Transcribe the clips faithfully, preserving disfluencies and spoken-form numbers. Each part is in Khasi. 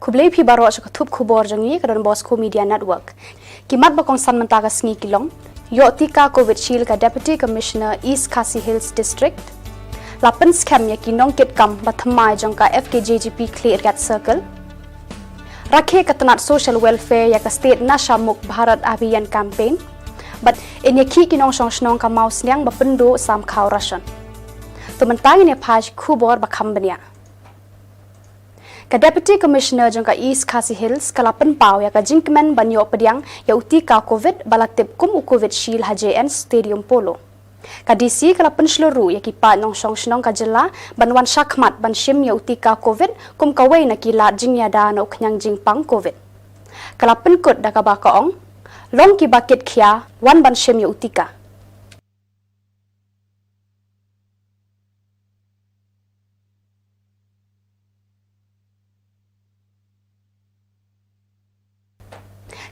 Khublei phi baroh sha ka thup khubor jong ngi ka Don Bosco Media Network. Ki mat ba kongsan mynta ka sngi ki long: ïoh tika Covishield ka Deputy Commissioner East Khasi Hills District. La pynskhem ïa ki nongkitkam ba thymmai jong ka F K J G P Khliehriat Circle. Rakhe ka tnat Social Welfare ïa ka State Nasha Mukt Bharat Abhiyan Campaign. Bad yn ïakhih ki nongshong shnong ka Mawsniang ba pynduh sam khaw ration. To mynta ngin ïa phai sha ki khubor ba kham bniah. Ka Deputy Commissioner jong ka East Khasi Hills ka la pynpaw ïa ka jingkmen ban ïoh pdiang ïa u tika Covid ba la tip kum u Covishield ha J N Stadium Polo. Ka D C ka la pynshlur ruh ïa ki paid nongshong shnong ka jylla ban wan shakhmat ban shim ïa u tika Covid kum kawei na ki lad jingïada na u khñiang jingpang Covid. Ka la pynkut da kaba ka ong, long kiba kit khia, wan ban shim ïa u tika.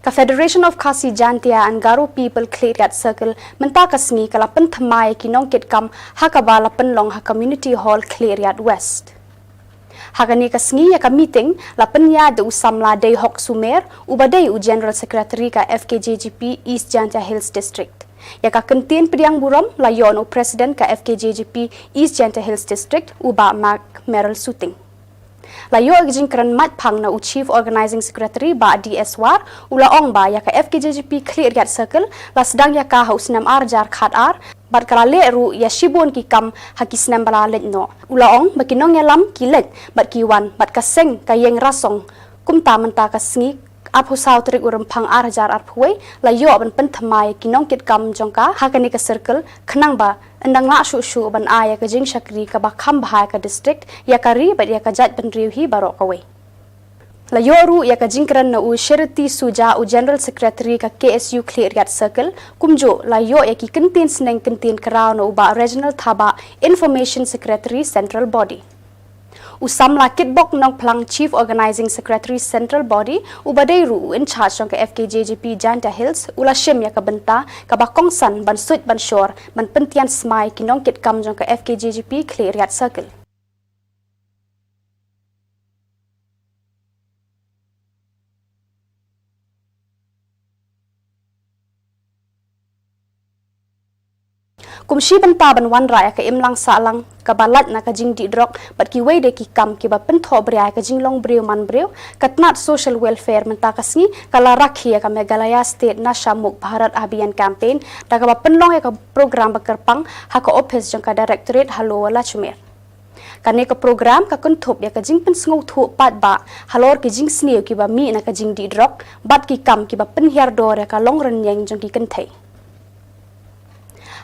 Ka Federation of Khasi Jaintia and Garo People Khliehriat Circle mynta ka sngi ka la pynthymmai ïa ki nongkitkam ha kaba la pynlong ha Community Hall Khliehriat West. Ha kane ka sngi ïa ka meeting la pynïaid da u samla Deihok Sumer, uba dei u General Secretary ka F K J G P East Jaintia Hills District. Ïa ka kyntien pdiang burom la ïoh na u President ka F K J G P East Jaintia Hills District, u Bah Mark Merrill Suting. La ïoh ïa ka jingkren maitphang na u Chief Organizing Secretary Bah D S War, u la ong ba ïa ka F K J G P Khliehriat Circle la sdang ïa ka ha u snem ar hajar khat ar, bad ka la leh ruh ïa shibun ki kam ha ki snem ba la leit noh. U la ong ba ki nongïalam ki leit bad ki wan, bad ka seng ka ïeng rasong. Kumta mynta ka sngi, arphew saw tarik u Rymphang ar hajar arphew wei, la ïoh ban pynthymmai ïa ki nongkitkam jong ka ha kane ka circle, khnang ba yn dang lah shuh shuh ban ai ïa ka jingshakri kaba kham bha ïa ka district, ïa ka ri bad ïa ka jaitbynriew hi baroh kawei. La ïoh ruh ïa ka jingkren na u Sherity Suja, u General Secretary ka K S U Khliehriat Circle, kumjuh la ïoh ïa ki kyntien sneng kyntien kraw na u Bah Reginald Thabah, Information Secretary Central Body. U samla Kitbok Nongphlang, Chief Organizing Secretary Central Body, uba dei ruh u in charge jong ka F K J G P Jaintia Hills, u la shim ïa ka bynta kaba kongsan ban suit ban shor ban pyntian smai ki nongkitkam jong ka F K J G P Khliehriat Circle. Kum shi bynta ban wanrah ïa ka imlang sahlang kaba lait na ka jingdih drok bad kiwei de ki kam kiba pynthohbria ïa ka jinglong briew man briew, ka tnat Social Welfare mynta ka sngi ka la rakhe ïa ka Meghalaya State Nasha Mukt Bharat Abhiyan Campaign da kaba pynlong ïa ka program ba kyrpang ha ka ophis jong ka Directorate ha Lower Lachumiere. Kane ka program ka kynthup ïa ka jingpynsngewthuh paidbah halor ki jingsniew kiba mih na ka jingdih drok bad ki kam kiba pynhiar dor ïa ka longrynïeng jong ki kynthei.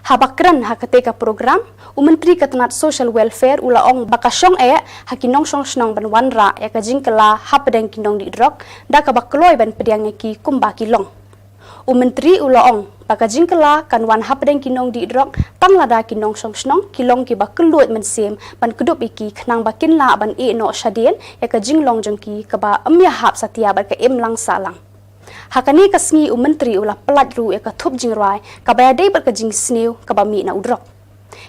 Haba kren ha katei ka program, u Myntri ka tnat Social Welfare u la ong ba ka shong eh ha ki nongshong shnong ban wanrah ïa ka jingkylla hapdeng ki nongdih drok da kaba kloi ban pdiang ïa ki kumba ki long. U Myntri u la ong ba ka jingkylla kan wan hapdeng ki nongdih drok tang lada ki nongshong shnong ki long kiba kylluid mynsiem ban kdup ïa ki khnang ba kin lah ban ïeh noh shadien ïa ka jinglong jong ki kaba ym ïahap satia bad ka imlang sahlang. Ha kane ka sngi u Myntri u la pyllait ruh ïa ka thup jingrwai kaba ïadei bad ka jingsniew kaba mih na u drok.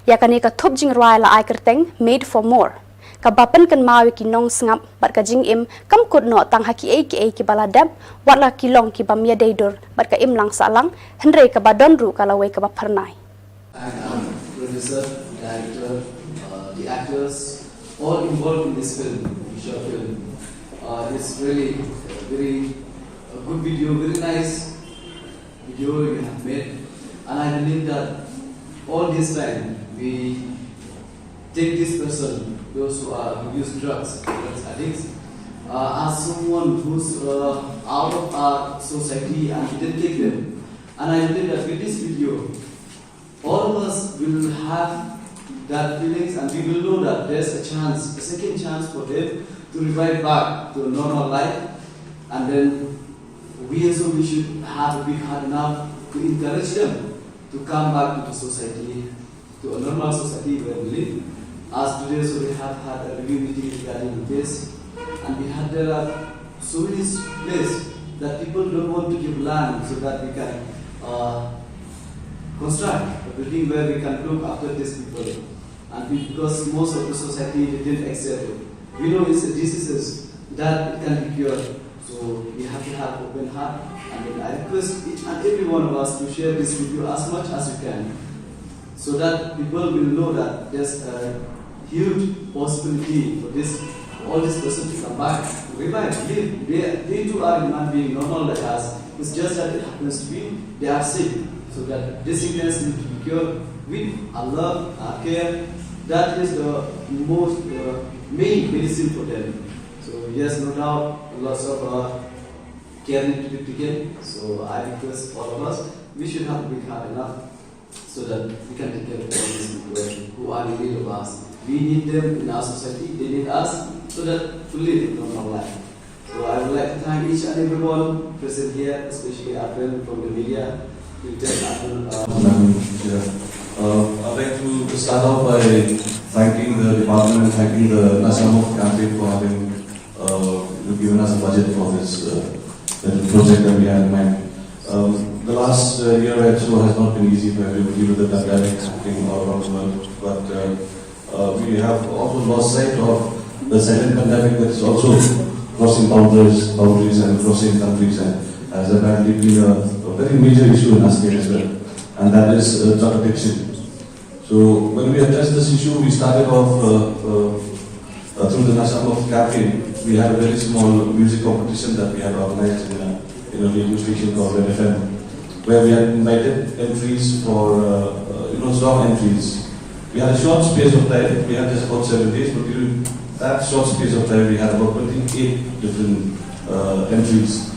Ïa kane ka thup jingrwai la ai kyrteng Made for More, kaba pynkynmaw ïa ki nongsngap bad ka jingim kam kut noh tang ha kiei kiei kiba la dep, wat la ki long kibym ïadei dur bad ka imlang sahlang, hynrei kaba don ruh ka lawei kaba phyrnai. And, um, producer, director, uh, the actors, all involved in this film, the short film. Uh, it's really a very, a good video, very nice video you have made. And I believe that all this time we take this person, those who are, who use drugs, drugs addicts, uh, as someone who's, uh, out of our society and we didn't take them. And I believe that with this video, all of us will have that feelings and we will know that there's a chance, a second chance for them to revive back to a normal life. And then we also, we should have a big heart enough to encourage them to come back to the society, to a normal society where we live. As today also we have had a review meeting regarding this, and we had, there are so many places that people don't want to give land so that we can, uh, construct a building where we can look after these people. And we, because most of the society, they didn't accept it. We know it's a diseases, that it can be cured. So we have to have open heart, and then I request each and every one of us to share this video as much as you can, so that people will know that there's a huge possibility for this, for all these persons to come back, to revive, live. They, they too are human being, normal like us. It's just that it happens to be they are sick, so that this sickness need to be cured with our love, our care. That is the most, the main medicine for them. So yes, no doubt, lots of uh, care need to be taken. So I request all of us, we should have a big heart enough so that we can take care of all these people who are in need of us. We need them in our society, they need us, so that to live a normal life. So I would like to thank each and everyone present here, especially our friend from the media. We'll take our friend, uh, Um, yeah. Uh, I'd like to start off by thanking the department and thanking the Nasha Mukt campaign for having uh, given us a budget for this uh, little project that we had in mind. Um, the last uh, year or so has not been easy for everybody with the pandemic happening all around the world. But uh, uh, we have also lost sight of the silent pandemic that is also crossing boundaries, boundaries and crossing countries, and has apparently been a, a very major issue in our state as well, and that is uh, drug addiction. So when we addressed this issue, we started off uh, uh, uh, through the Nasha Mukt campaign. We had a very small music competition that we had organized in a, in a radio station called Red F M, where we had invited entries for uh, uh, you know, song entries. We had a short space of time. We had just about seven days, but during that short space of time, we had about twenty-eight different uh, entries,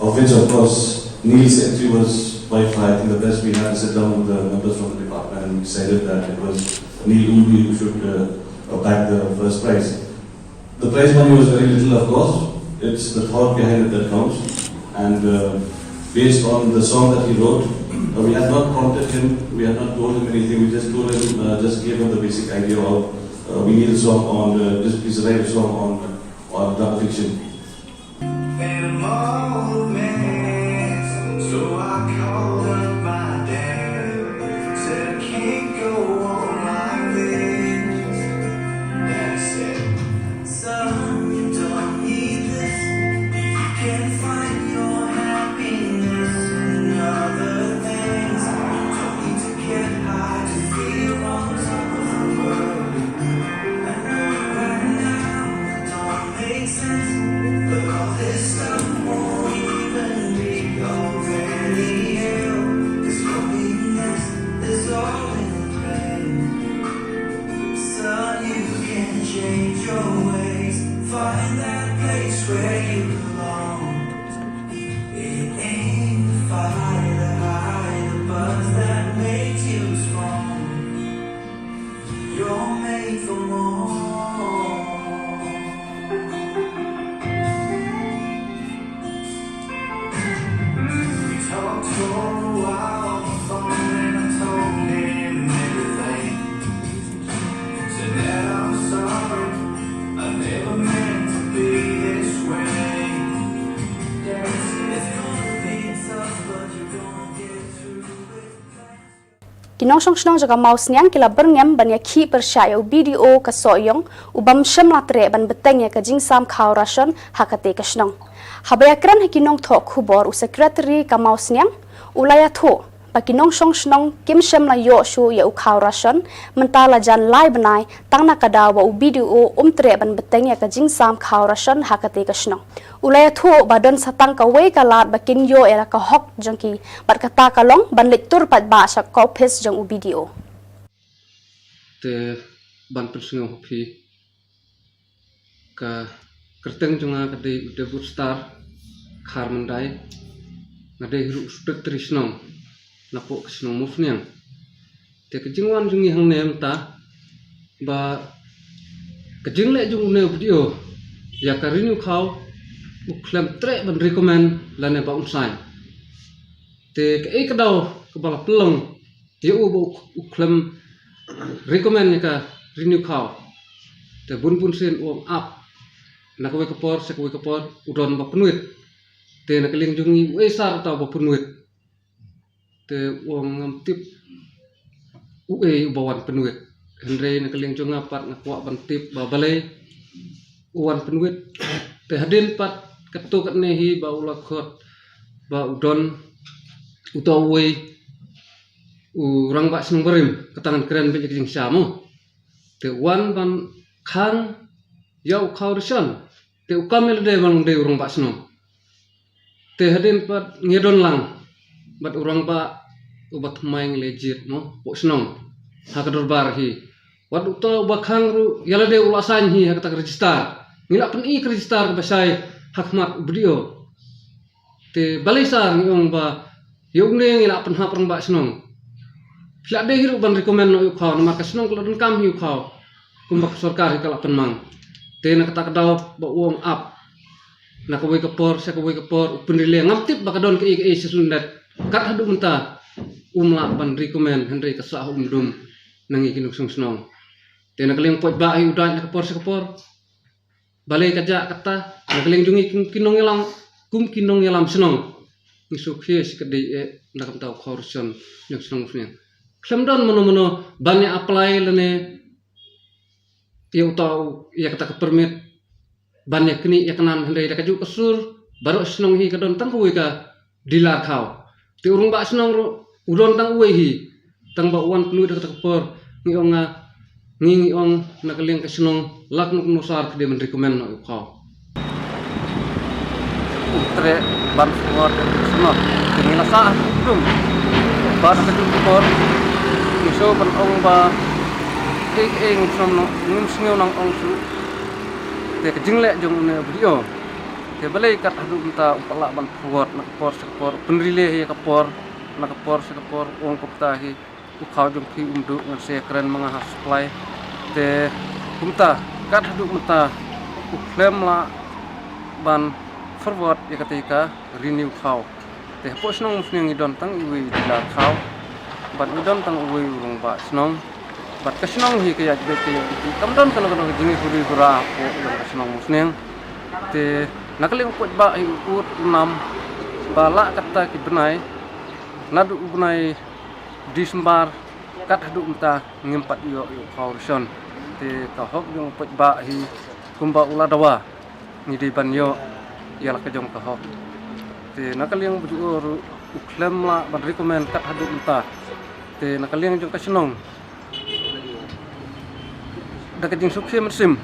of which, of course, Neil's entry was by far, I think, the best. We had to sit down with the members from the department and we decided that it was Neil Umbi who should uh, uh, bag the first prize. The prize money was very little, of course. It's the thought behind it that counts. And uh, based on the song that he wrote, uh, we had not prompted him, we had not told him anything. We just told him, uh, just gave him the basic idea of uh, we need a song on, uh, just please write a song on, on drug addiction. And I'm all a mess, so I called up my dad. Said I can't go on like this. Dad said, "Son, you don't need this. You can find your happiness in other things. You don't need to get high to feel on top of the world." I know right now it don't make sense, but all this stuff won't even be over the hill. This loneliness is all in vain. Son, you can change your ways, find that place where you belong. It ain't the fight or hide, the buzz that makes you strong. You're made for more. We talked for a while on the phone and I told him everything. Said, "Dad, I'm sorry, I never meant to be this way." It's gonna be tough, but you're gonna get through it. Ki nongshong shnong jong ka Mawsniang ki la byrngem ban ïakhih pyrshah ïa u B D O ka Sohiong, u bym shym la treh ban bteng ïa ka jingsam khaw ration ha katei ka shnong. Haba ïakren ha ki nongthoh khubor u Secretary ka Mawsniang, u la ïathuh ba ki nongshong shnong kim shym la ïoh shuh ïa u khaw ration mynta la jan lai bnai, tang na ka daw ba u B D O um treh ban bteng ïa ka jingsam khaw ration ha katei ka shnong. U la ïathuh ba don sa tang kawei ka lad ba kin ïoh ïa la ka hok jong ki, bad kata ka long ban leit tur paidbah sha ka ophis jong u B D O. Te ban pynsngew ha phi, ka kyrteng jong nga ka dei u Debut Star Kharmandai, nga dei ruh u Secretary shnong napoh ka shnong Mawsniang. Te ka jingwan jong ngi hangne mynta ba ka jingleh jong une u B D O ïa ka renew khaw u khlem treh ban recommend lane ba un sign. Te kaei ka daw kaba la pynlong ïa u ba u khlem recommend ïa ka renew khaw? Te bun bun sien u ong ap, na kawei ka por sha kawei ka por u don ba pynwit. Te na ka liang jong ngi uei sar uta ba pynwit? Te u ong ngam tip uei uba wan pynwit. Hynrei na ka liang jong nga pat nga kwah ban tip ba balei u wan pynwit. Hadien pat katto katne hi ba u la khot ba u don uta uwei u rangbah shnong barim, kata ngan kren beit ïa ka jingshisha mo. Te u wan ban khang ïa u Khaw Rishon. Te u kam ïa lade ban long dei u rangbah shnong. Te hadien pat ngi don lang bad u rangbah uba thymmai ngi la jied mo hapoh shnong ha ka dorbar hi. Wat uta uba khang ruh ïa lade u la sign hi ha kata ka register. Ngi la pyni ka register kaba shai ha khmat u B D O. Te balei sa ngi ong ba ïa une ngi la pynhap rangbah shnong. Phi la dei hi ruh ban recommend noh ïa u Khaw namar ka shnong ka la donkam hi u Khaw. Kumba ka sorkar hi ka la pynmang. Te na kata ka daw ba u ong ap na kawei ka por sha kawei ka por u pynrila, ngam tip ba ka don kaei kaei sha shnong. Kat haduh mynta um lah ban recommend, hynrei ka sah um dum na ngi ki nongshong shnong. Te na ka liang paidbah hi u dait na ka por sha ka por. Balei ka jia kata? Na ka liang jong ngi kum ki nongïalam, kum ki nongïalam shnong, ngi sngewkhia shi katdei eh na ka bynta u Khaw Rishon jong shnong Musniang. Khlem don mano mano ban ïa apply lane ïa uta u, ïa kata ka permit ban ïa knieh ïa knan, hynrei da kajuh ka sur baroh shnong hi ka don tang kawei ka dealer Khaw. Te u rangbah shnong ruh u don tang uwei hi. Tang ba u wan pynwit ha kata ka por ngi ong nga, ngi ngi ong na ka liang ka shnong la kumno kumno sar ka dei ban recommend noh ïa u Khaw. U treh ban forward ïa ka shnong. Te ngi la sah ha ka dum ba na kajuh ka por ngi shu ban ong ba ei ei ngim sngew nang, ngim sngew nang ong shuh. Te ka jingleh jong une u B D O. Te balei kat haduh mynta um pat lah ban forward na ka por sha ka por, pynrila ïa ka por na ka por sha ka por, ong kumta hi u Khaw jong phi um duh, ngan sa kren ma nga ha supply. Te kumta kat haduh mynta u khlem lah ban forward ïa katei ka renew Khaw. Te hapoh shnong Musniang ngi don tang iwei i dealer Khaw bad ngi don tang uwei u rangbah shnong. Bad ka shnong hi ka ïaid beit ka ïaid beit, kam don kano kano ka jinghuri hura hapoh jong ka shnong Musniang. Te na ka liang u paidbah hi u ud u nam ba la kata ki bnai, naduh u bnai December kat haduh mynta ngim pat ïoh ïa u Khaw Rishon. Te ka hok jong u paidbah hi kumba u la dawa ngi dei ban ïoh ïa la ka jong ka hok. Te na ka liang u B D O ruh u khlem lah ban recommend kat haduh mynta. Te na ka liang jong ka shnong da ka jingsngewkhia mynsiem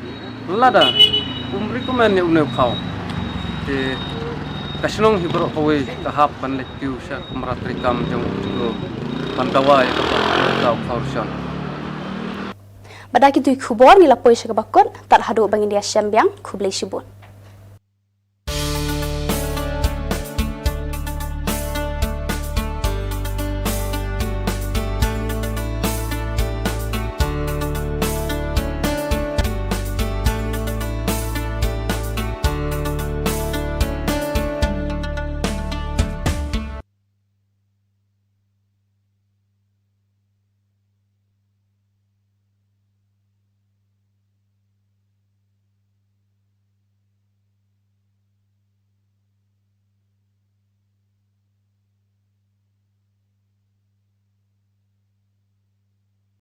lada um recommend ïa une u Khaw. Te ka shnong hi baroh kawei ka hap ban leit kiew sha ka kamra treikam jong u B D O ban dawa ïa ka, ka u Khaw Rishon. Bad da kitu ki khubor ngi la poi sha kaba kut, tad haduh ba ngin ïashem biang, khublei shibun.